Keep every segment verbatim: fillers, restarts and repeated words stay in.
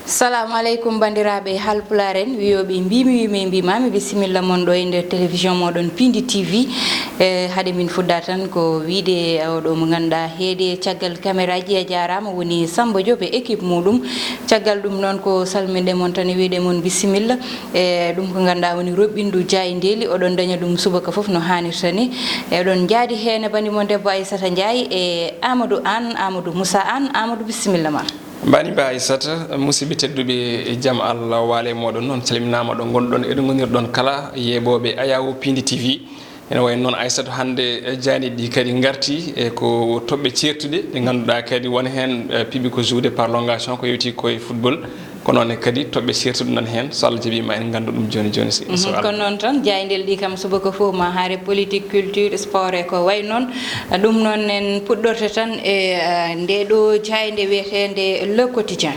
Salamu aleykum, banndiraaɓe Haalpulaar en, wiyooɓe mbiimi, wiimi, mbiimaami, bisimilla mon ɗo e nder télévision mooɗon Pindi T V. E, hade min fudda tan ko wiide oɗo mo ngannduɗaa heedi e caggal caméra ji, a jaaraama, woni Sammba Diop e équipe muuɗum. Caggal ɗum noon ko salminde mon tan e wiide mon bisimilla. E, ɗum ko ngannduɗaa woni roɓɓindu jaayndeeli, oɗon daña ɗum subaka fof no haanirta ni. E, oɗon njaadi heen e banndi mon debbo Aissata Ndiaye e Amadou Anne, Amadou Moussa Anne. Amadou, bisimilla ma. Mbaɗi mba Aissata, musidɓe tedduɓe, e jam Allah waale e mooɗon, on calminaama ɗo ngonɗon, eɗo ngonirɗon kala yeeɓooɓe Ayawo Pindi T V. Ene wayi noon Aissata, hannde, e, jaayndeeji ɗi kadi ngarti, e ko toɓɓe ceertuɗe ɗe ngannduɗaa kadi won heen, e, piɓi ko jouer prolongation ko yowti ko e football. Ko noon ne kadi toɓɓe ceertuɗe nan heen, so Allah jaɓiima en nganndu ɗum jooni jooni, so, so Mhm, Allah. Kono noon tan, jaayndeeli ɗi kam subaka fof ma haare politique, culture, sport e ko wayi noon. Ɗum noon en puɗɗorte tan e, eh, nde ɗo jaaynde wiyeteende Le Quotidien.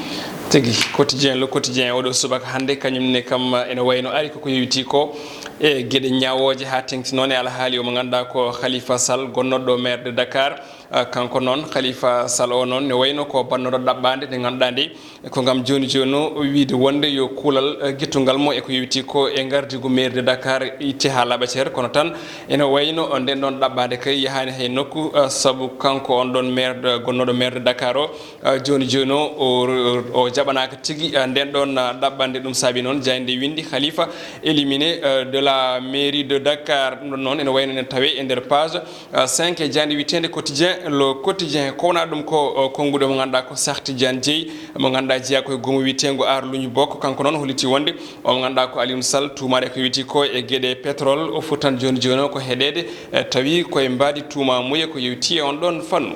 Tigi, Quotidien, Le Quotidien, oɗo subaka hannde, kañum ne kam, eh, ene wayno ari koko yowiti ko e geɗe ñaawooje haa teŋti noon e alhaali omo ngannduɗaa ko Khalifa Sall, gonnooɗo maire de Dakar. Ah, kanko noon, Khalifa Sall o noon, ne wayno ko bannooɗo ɗaɓɓaande nde ngannduɗaa nde, ko ngam jooni jooni o wiide wonde yo kuulal, eh, gettungal mo e ko yowiti ko e ngardiigu maire de Dakar itte haa laaɓa cer. Kono tan, ene wayno nden ɗon ɗaɓɓaande kay yahaani hay nokku, eh, sabu kanko on ɗon maire de, gonnooɗo maire de Dakar o, eh, jooni jooni o, o, o jaɓanaaka tigi, eh, nden ɗon, eh, ɗaɓɓaande. Ɗum saabi noon jaaynde winndi Khalifa éliminé, eh, de la mairie de Dakar. Ɗum ɗon noon ene wayno ne tawee e nder page, eh, cinq e jaaynde wiyeteende Quotidien, Le Quotidien. Ko wonaa ɗum ko, eh, konnguɗi mo ngannduɗaa ko Cheikh Tidiane Dièye, mo ngannduɗaa jeyaa ko e goomu wiyeteengu Aar Luñu Bokk. Kanko noon holliti wonde omo ngannduɗaa ko Alioune Sall tuumaade ko wiyetee ko e geɗe pétrole, o foti tan jooni jooni o ko heɗeede, eh, tawi ko e mbaadi tuumaamuya ko yowiti e on ɗon fannu.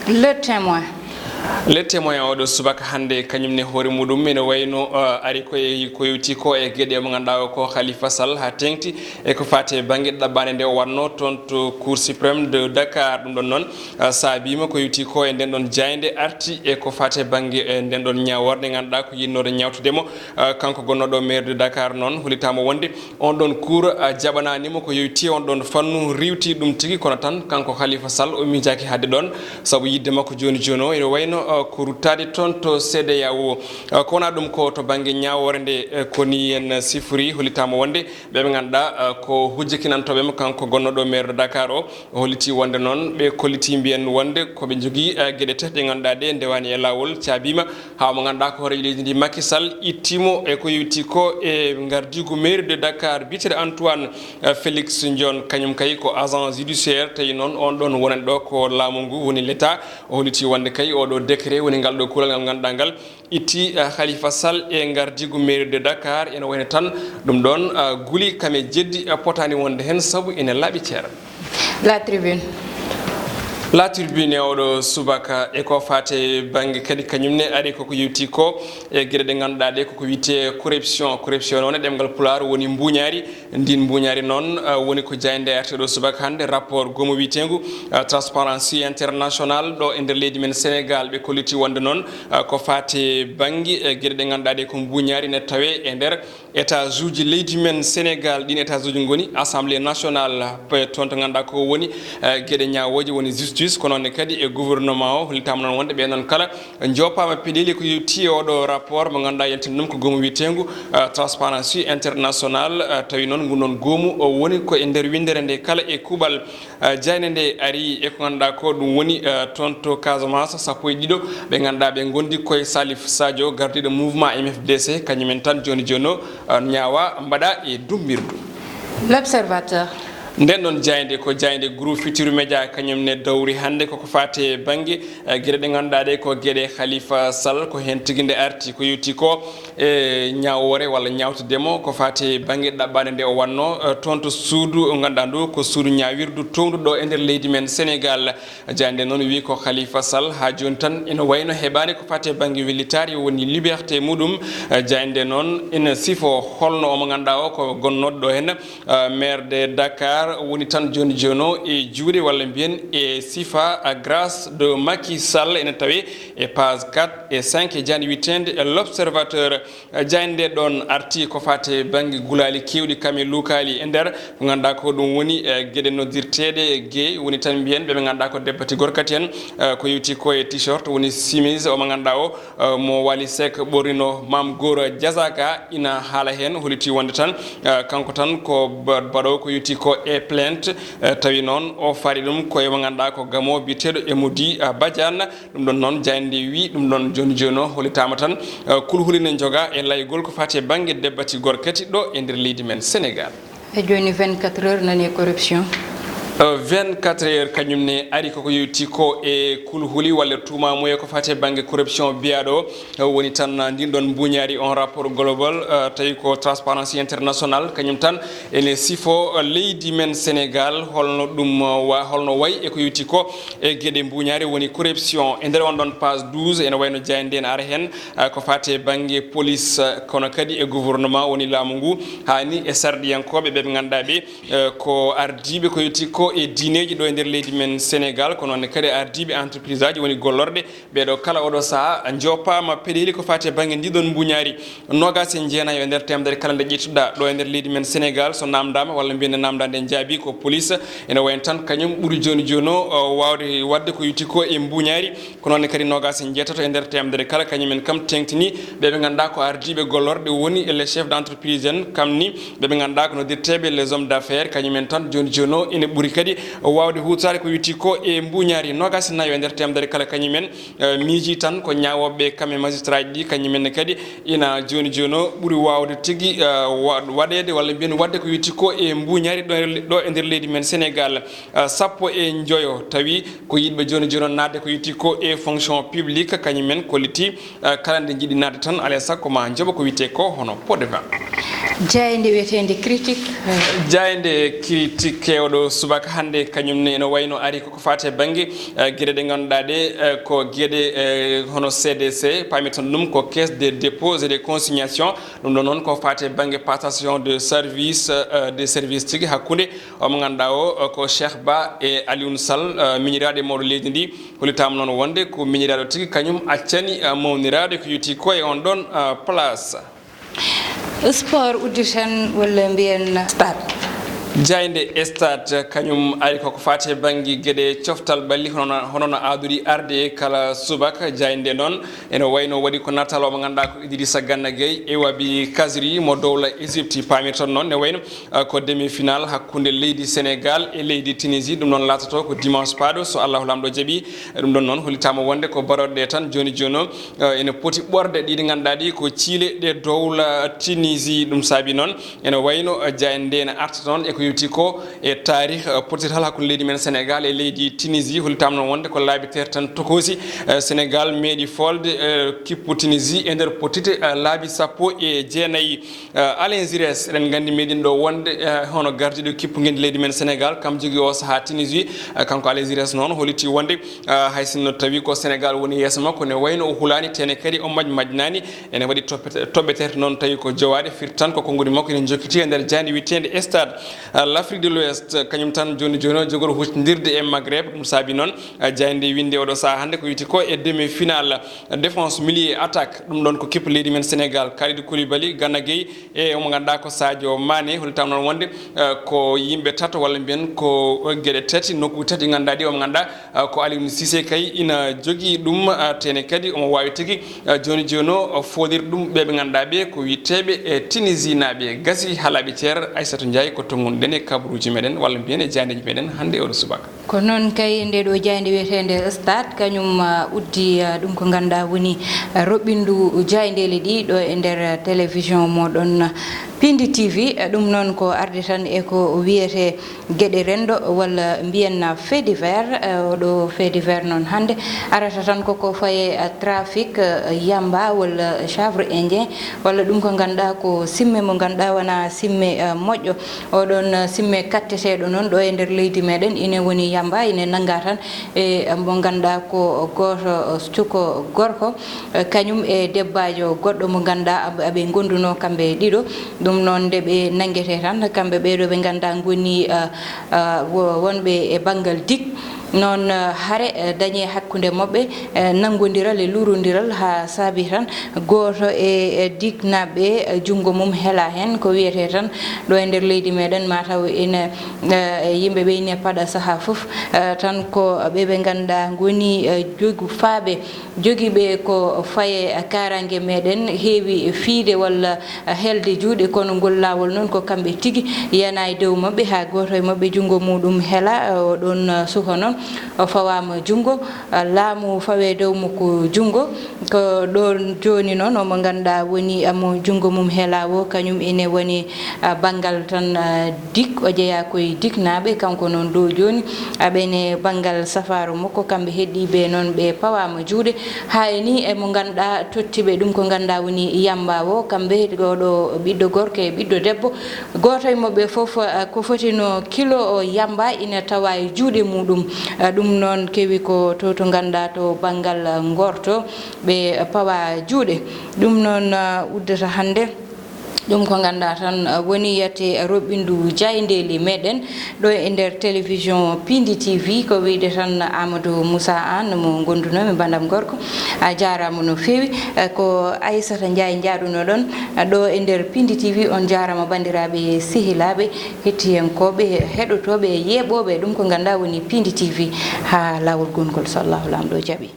Le Témoin. Le Témoin oɗo subaka hannde, kañum ne hoore muɗum ene wayno, eh, ari ko e, ko yowti ko e geɗe mo ngannduɗaa o ko Khalifa Sall haa teŋti e ko faati e bannge ɗaɓɓaande nde o waɗno toon to Cour suprême de Dakar. Ɗum ɗon noon, eh, saabiima ko yowti ko e nden ɗon jaaynde arti e ko faati e bannge, eh, nden ɗon ñaawoore nde ngannduɗaa ko yiɗnoode ñaawtude mo. Eh, kanko gonnooɗo maire de Dakar noon hollitaama wonde on ɗon cour, ah, jaɓanaani mo ko yowiti on ɗon fannu, riiwti ɗum tigi, kono tan kanko Khalifa Sall o miijaaki haalde ɗon, sabu yiɗde makko jooni jooni o ene wayno, ah, ko ruttaade toon to C E D E A O. Ah, ko wonaa ɗum ko to bannge ñaawoore nde, eh, ko ni en sifori, hollitaama wonde ɓe ɓe ngannduɗaa, ah, ko hujjakinantooɓe mo kanko gonnooɗo maire de Dakar o, o holliti wonde noon ɓe kolliti mbiyen wonde ko ɓe njogii, ah, geɗe tati ɗe ngannduɗaa ɗe ndewaani e laawol, caabiima haa mo ngannduɗaa ko hooreejo leydi ndi Macky Sall itti mo e ko yowiti ko e ngardiigu mairie de Dakar biyeteeɗo Antoine, eh, Félix Ndione, kañum kay ko agent judiciaire, tawi noon on ɗon wonani ɗo ko laamu ngu woni l'État. O holliti wonde kay oɗo décret woni ngal ɗo kuulal ngal ngannduɗaa ngal itti, eh, Khalifa Sall e ngardiigu mairie de Dakar. Ene wayno tan ɗum ɗon, eh, guli kam e jeddi, eh, potaani wonde heen sabu ene laaɓi ceer. La Tribune. La Tribune e oɗo subaka e ko faati bannge kadi kañum ne ari koko yewti ko e geɗe ɗe ngannduɗaa ɗe koko wiyetee corruption. Corruption noon e ɗemngal pulaar woni mbuuñaari. Ndin mbuuñaari noon, ah, woni ko jaaynde arti ɗo subaka hannde rapport goomu wiyeteengu, ah, Transparency International ɗo e nder leydi men Sénégal. Ɓe kolliti wonde noon, ah, ko faati bannge e geɗe ɗe ngannduɗaa ɗe ko mbuuñaari ne tawee e nder étage uji leydi men Sénégal. Ɗin étage uji ngoni Assemblée nationale, pe-, toon to ngannduɗaa ko woni, eh, geɗe ñaawooje woni justice, kono ne kadi e gouvernement o. Hollitaama noon wonde ɓe noon kala njoppaama peɗeeli ko yowti e oɗo rapport mo ngannduɗaa yaltini ɗum ko goomu wiyeteengu, eh, Transparency International, eh, tawi noon ngun ɗon goomu o woni ko e nder winndere nde kala e kuuɓal. Eh, jaaynde nde ari e ko ngannduɗaa ko ɗum woni, eh, toon to Casamance, sappo e ɗiɗo ɓe ngannduɗaa ɓe ngondi koye Salif Sadio, gardiiɗo mouvement M F D C, kañum en tan jooni jooni o, eh, ñaawa mbaɗa e dummbirdu. L'Observateur. Nden ɗon jaaynde ko jaaynde groupe Futurs Médias, kañum ne dawri hannde koko faati e bannge, eh, geɗe ɗe ngannduɗaa ɗe ko geɗe Khalifa Sall, ko heen tigi nde arti, ko yowti ko e ñaawoore walla ñaawtude mo ko faati bannge ɗaɓɓaande nde o waɗno, eh, toon to suudu ngannduɗaa ndu ko suudu ñaawirdu toowdu ɗo e nder leydi men Sénégal. Jaaynde noon wi ko Khalifa Sall haa jooni tan ina wayno heɓaani ko faati bannge wellitaare woni liberté muɗum. Eh, jaaynde noon ina sifo holno omo ngannduɗaa o ko gonnooɗo ɗo heen, eh, maire de Dakar. Woni tan jooni jooni o e juuɗe walla mbiyen e sifa, a, grâce de Macky Sall, ene tawe e page quatre e cinq e jaaynde wiyeteende L'Observateur. Jaaynde ɗoon arti ko faati e bannge gulaali keewɗi kam e luukaali e nder ko ngannduɗaa ko ɗum woni, eh, geɗe noddirteeɗe gay, woni tan mbiyen ɓe ɓe ngannduɗaa ko debbo e gorko kadi en, eh, ko yowti ko e t-shirt woni chemise o mo ngannduɗaa o, eh, mo Wally Seck ɓornino Mame Gora Diazaka ina haala heen, holiti wonde tan, eh, kanko tan ko ba-, baɗoowo ko yowti ko e plainte, eh, tawi noon o faari ɗum ko e mo ngannduɗaa ko gamoo biyeteeɗo Emoudi, eh, Badiane. Ɗum ɗon noon, jaaynde wi ɗum ɗon jooni jooni o, hollitaama tan, eh, kulhuli ne njoga e laygol ko faati e bannge debbo e gorko kadi ɗo e nder leydi men Senegaal. E jooni vingt-quatre heures nani corruption. Eh, vingt-quatre heures kañum ne ari koko yowti ko e kulhuli walla tuumaamuye ko faati e bannge corruption biyaaɗo, eh, woni tan ndin ɗon mbuuñaari on rapport global, eh, tawi ko Transparency International kañum tan ene sifo, eh, leydi men Senegaal holno ɗum, eh, wa-, holno wayi e ko yowti ko e geɗe mbuuñaari woni corruption. E nder on ɗon page douze ene wayno jaaynde ene ara heen, eh, ko faati e bannge police, eh, kono kadi e gouvernement woni laamu ngu, haa ni e sarɗiyankooɓe ɓe ɓe ngannduɗaa ɓe, eh, ko ardiiɓe ko yowti ko e diineeji ɗo e nder leydi men Senegaal, kono ne kadi ardiiɓe entreprise aji woni gollorɗe, ɓeeɗo kala oɗo sahaa njoppaama peɗeeli ko faati e bannge ndiɗon mbuuñaari. Noogaas e jeenayo e nder teemedere kala nde ƴettuɗaa ɗo e nder leydi men Senegaal, so naamndaama walla mbiyen nde naamndaa nde jaabi ko police, ene wayi tan kañum ɓuri jooni jooni o, o waawde waɗde ko yowti ko e mbuuñaari. Ko noon ne kadi noogaas e jeetato e nder teemedere kala kañum en kam teeŋtini ɓe ɓe ngannduɗaa ko ardiiɓe gollorɗe woni les chefs d'entreprise en kam ni ɓe ɓe ngannduɗaa ko noddirteeɓe les hommes d'affaires kañum en tan jooni jooni o ene ɓuri kadi waawde huutoraade ko yowti ko e mbuuñaari. Noogaas e nayo e nder teemedere kala kañum en eh, miiji tan ko ñaawooɓe kam e magistraaji ɗi, kañum en ne kadi ina jooni jooni o ɓuri waawde tigi, eh, wa-, waɗeede walla mbiyen waɗde ko yowti ko e mbuuñaari ɗo e, ɗo e nder leydi men Senegaal. Eh, sappo e njoyo tawi ko yiɗɓe jooni jooni o naatde ko yowti ko e fonction publique, kañum en kolliti, eh, kala nde njiɗi naatde tan alaa e sago ma njoɓa ko wiyetee ko hono pot de vin. Jaaynde wiyeteende Critique. Jaaynde Critique e oɗo subaka hannde kañum ne ene wayno ari ko ko faati e bannge, eh, geɗe ɗe ngannduɗaa ɗe, eh, ko geɗe, eh, hono C D C, paamirten ɗum ko Caisse des dépôts et des consignations. Ɗum ɗo noon ko faati e bannge passation de service, eh, de service tigi hakkunde omo ngannduɗaa o, eh, ko Cheikh Ba e Alioune Sall, eh, miñiraaɗo e mawɗo leydi ndi. Hollitaama noon wonde ko miñiraaɗo tigi kañum accani, eh, mawniraade ko yowti ko e on ɗon, eh, place. Sport udditen walla mbiyen stade. Jaaynde Stade kañum ari koko faati e bannge geɗe coftal ɓalli, hono no, hono no aadori arde e kala subaka. Jaaynde noon ene wayno waɗi ko natal o mo ngannduɗaa ko Idrissa Gana Gueye e Wabi Kazri mo dowla Égypte, paamirton noon ne wayno, ah, ko demi-finale hakkunde leydi Sénégal e leydi Tunisie. Ɗum noon laatoto ko dimanche paaɗo so Allahu Laamɗo jaɓi. Ɗum ɗon noon hollitaama wonde ko baroɗe ɗe tan jooni jooni o, eh, ene poti ɓorde ɗi ɗi ngannduɗaa ɗi ko ciile ɗe dowla Tunisie. Ɗum saabi noon ene wayno, eh, jaaynde nde ene arta noon e ko yowti ko e taarih, eh, pottital hakkunde leydi men Sénégal e leydi Tunisie. Hollitaama noon wonde ko laabi teer tan tokoosi, eh, Sénégal meeɗi foolde, eh, kippu Tunisie e nder pottite, eh, laabi sappo e jeenayi. Eh, Alain Giresse, eɗen nganndi meeɗen ɗo wonde, eh, hono gardiiɗo kippu ngenndi leydi men Sénégal, kam jogii o sahaa Tunisie. Eh, kanko Alain Giresse noon holliti wonde, eh, hay sinno tawi ko Sénégal woni yeeso makko, ne wayno o hulaani, tene kadi o maj-, majnaani. Ene waɗi toppete-, toɓɓe terte noon tawi ko jowaade, firti tan ko konnguɗi makko ene njokkiti e nder jaaynde wiyeteende Stade, eh, l'Afrique de l'Ouest, kañum tan jooni jooni o jogori huccindirde e Maghreb. Ɗum saabi noon, eh, jaaynde winde oɗo sahaa hannde ko wiyetee ko e demi-finale, eh, défense, milieu, attaque. Ɗum ɗon ko kippu leydi men Sénégal, Kalidou Koulibaly, Gana Gueye, e omo ngannduɗaa ko Sadio Mané. Hollitaama noon wonde, eh, ko yimɓe tato walla mbiyen ko geɗe tati, nokku tati ngannduɗaa ɗi, omo ngannduɗaa, eh, ko Aliou Cissé kay ina jogii ɗum, eh, tene kadi omo waawi tigi, eh, jooni jooni o, o foodir ɗum ɓe ɓe ngannduɗaa ɓe ko wiyeteeɓe e Tunisinaaɓe. Gasi haalaaɓe ceer, Aissatou Ndiaye ko to ngonɗen e kabaruuji meɗen walla mbiyen e jaayndeeji meɗen hannde e oɗo subaka. Ko noon kay, nde ɗo jaaynde wiyeteende Stade, kañum, ah, uddi, ah, ɗum ko ngannduɗaa woni, ah, roɓɓindu jaayndeele ɗi ɗo e nder télévision moɗon Pindi T V. Ah, ɗum noon ko arde tan e ko wiyetee geɗe renndo walla mbiyen fait divers. Ah, oɗo fait divers noon hannde arata tan koko faye, ah, trafic, ah, yamba walla chanvre indien walla ɗum ko ngannduɗaa ko simme mo ngannduɗaa wona simme, ah, moƴƴo. Oɗon Simme katteteeɗo noon ɗo e nder leydi meɗen ine woni yamba, ine nannga tan e mo ngannduɗaa ko gooto cukko gorko, kañum e debbaajo goɗɗo mo ngannduɗaa aɓe ngondunoo kamɓe ɗiɗo. Ɗum noon nde ɓe nanngetee tan, kamɓe ɓeeɗo ɓe ngannduɗaa ngoni wonɓe e banngal dik. Noon hare dañee hakkunde maɓɓe, nanngondiral e luurondiral haa saabi tan gooto e dignaaɓe junngo mum hela heen. Ko wiyetee tan ɗo e nder leydi meɗen mataw ene yimɓe ɓe ine paɗa sahaa fof, tan ko ɓe ɓe ngannduɗaa ngoni jogu faaɓe jogiiɓe ko faye kaaraange meɗen heewi fiide walla helde juuɗe, kono ngol laawol noon ko kamɓe tigi yana e dow maɓɓe, haa gooto e maɓɓe junngo muɗum hela. O ɗoon suka noon o fawaama junngo, laamu fawe dow makko junngo. Ko ɗoon jooni noon omo ngannduɗaa woni amo junngo mum hela o, kañum ene woni banngal tan dik, o jeyaa koye dignaaɓe. Kanko noon ɗo jooni aɓene banngal safaaru makko, kamɓe heɗɗiiɓe noon ɓe pawaama juuɗe. Haa e ni e mo ngannduɗaa tottiiɓe ɗum ko ngannduɗaa woni yamba o, kamɓe oɗo ɓiɗɗo gorko e ɓiɗɗo debbo, gooto e maɓɓe fof ko fotino kilo o yamba ina tawa e juuɗe muɗum. Ɗum noon kewi ko to to ngannduɗaa to banngal ngorto ɓe pawa juuɗe. Ɗum noon uddata hannde. Ɗum ko ngannduɗaa tan woni yette roɓɓindu jaayndeeli meɗen ɗo e nder télévision Pindi T V. Ko wiyde tan Amadou Moussa Anne mo ngondunoomi banndam gorko, a jaaraama no feewi. Ko Aissata Ndiaye njaaduno ɗon ɗo e nder Pindi T V. On jaaraama banndiraaɓe sehilaaɓe, hettiyankooɓe, heɗotooɓe, yeeɓooɓe ɗum ko ngannduɗaa woni Pindi T V. Haa laawol gongol so Allahu Laamɗo jaɓi.